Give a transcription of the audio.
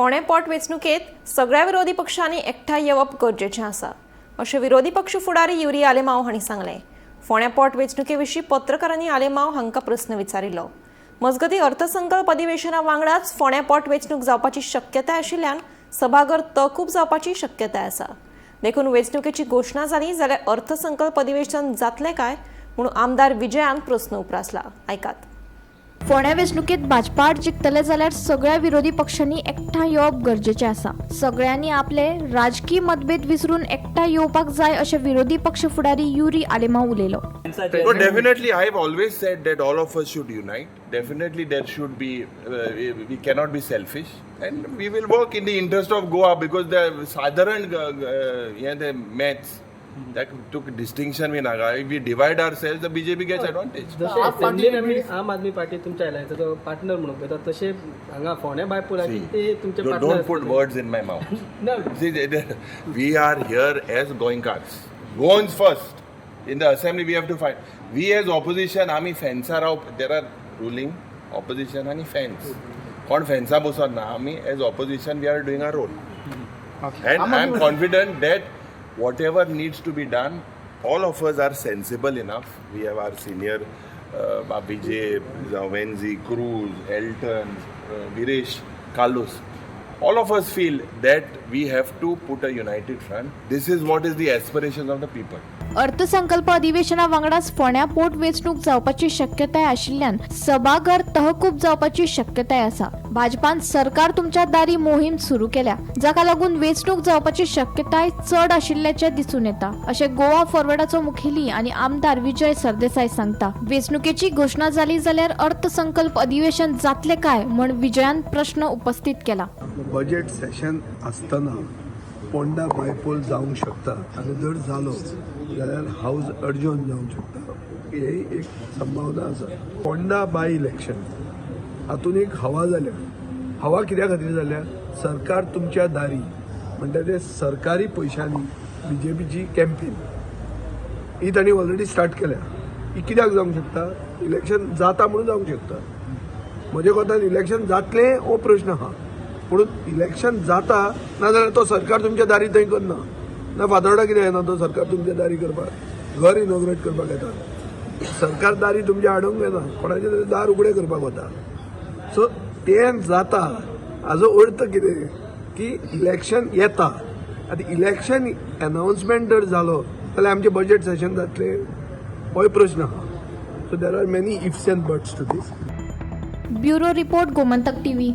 फोंडें पोट वेंचणुकेंत सगळ्या विरोधी पक्षांनी एकठांय येवप गरजेचें आसा, अशें विरोधी पक्ष फुडारी युरी आलेमाव हांणी सांगलें. फोंड्या पोट वेंचणुके विशीं पत्रकारांनी आलेमाव हांकां प्रस्न विचारिल्लो. मजगतीं, अर्थसंकल्प अधिवेशना वांगडाच फोंड्या पोट वेंचणूक जावपाची शक्यताय आशिल्ल्यान सभाघर तहकूब जावपाची शक्यताय आसा. देखून वेंचणुकेची घोशणा जाली जाल्यार अर्थसंकल्प अधिवेशन जातलें काय म्हणून आमदार विजयान प्रस्न उप्रासला. आयकात. फोंड्या वेंचणुकेत भाजपा आड जिखतले जाल्यार सगळ्या विरोधी पक्षांनी एकठांय येवप गरजेचें आसा. सगळ्यांनी आपले राजकीय मतभेद विसरून एकठांय येवपाक जाय, अशें विरोधी पक्ष फुडारी युरी आलेमाव उलयलो. No, definitely. I've always said that all of us should unite. Definitely, there should be. We cannot be selfish, and we will work in the interest of Goa because the साधारण हे the maths that took distinction we नाका. If we divide ourselves, the BJP gets advantage. जशें असेंब्लीन आमी आम Aadmi party तुमच्या अलायन्साचो partner म्हणून पळयता, तशें हांगा फोंड्या बायपोलाची ते तुमचे Don't, partner don't put words in my mouth. ना. See, we are here as Goenkars. Goans first. In the assembly, we have to fight. We as opposition, आमी फेन्सार राव. There are ruling, opposition आनी fans. कोण फेन्सा बसत ना. आमी as opposition, we are doing our role. And I am confident that whatever needs to be done, all of us are sensible enough. We have our senior Vijay, Venzi, Cruz, Elton, Viresh, Carlos. All of us feel that we have to put a united front. This is what is the aspirations of the people. अर्थसंकल्प अधिवेशना वांगडाच फोंड्या पोट वेंचणूक जावपाची शक्यताय आशिल्ल्यान सभाघर तहकूब जावपाची शक्यताय आसा. भाजपान सरकार तुमच्या दारी मोहीम सुरू केल्या, जाका लागून वेंचणूक जावपाची शक्यताय चड आशिल्ल्याचें दिसून येता, अशें गोवा फॉरवर्डाचो मुखेली आनी आमदार विजय सरदेसाय सांगता. वेंचणुकेची घोशणा जाली जाल्यार अर्थसंकल्प अधिवेशन जातलें काय म्हण विजयान प्रश्न उपस्थित केला. बजेट सेशन आसतना पोंडा बायपोल जावंक शकता आनी जर जालो जाल्यार हाऊस अर्जन जावंक शकता, ही एक संभावना आसा. पोंडा बाय इलेक्शन हातून एक हवा जाल्या. हवा कित्या खातीर जाल्या? सरकार तुमच्या दारी म्हणटा ते सरकारी पयशांनी बीजेपीची कॅम्पेन ही तांणी ऑलरेडी स्टार्ट केल्या. ही कित्याक जावंक शकता? इलेक्शन जाता म्हणून जावंक शकता. म्हजे कोतान इलेक्शन जातलें हो प्रश्न आहा, पूण इलेक्शन जाता नाजाल्यार तो सरकार तुमच्या दारी थंय करना ना. फातोर्डा कितें येना तो सरकार तुमच्या दारी करपाक, घर इनॉग्रेट करपाक येता. सरकार दारी तुमच्या हाडूंक येना, कोणाचें तरी दार उगडें करपाक वता. सो तें जाता हाजो अर्थ कितें की इलेक्शन येता. आतां इलेक्शन अनाउन्समेंट जर जालो जाल्यार आमचें बजेट सेशन जातलें, होय प्रश्न आहा. So there are many ifs and buts to this. Bureau report, Gomantak TV.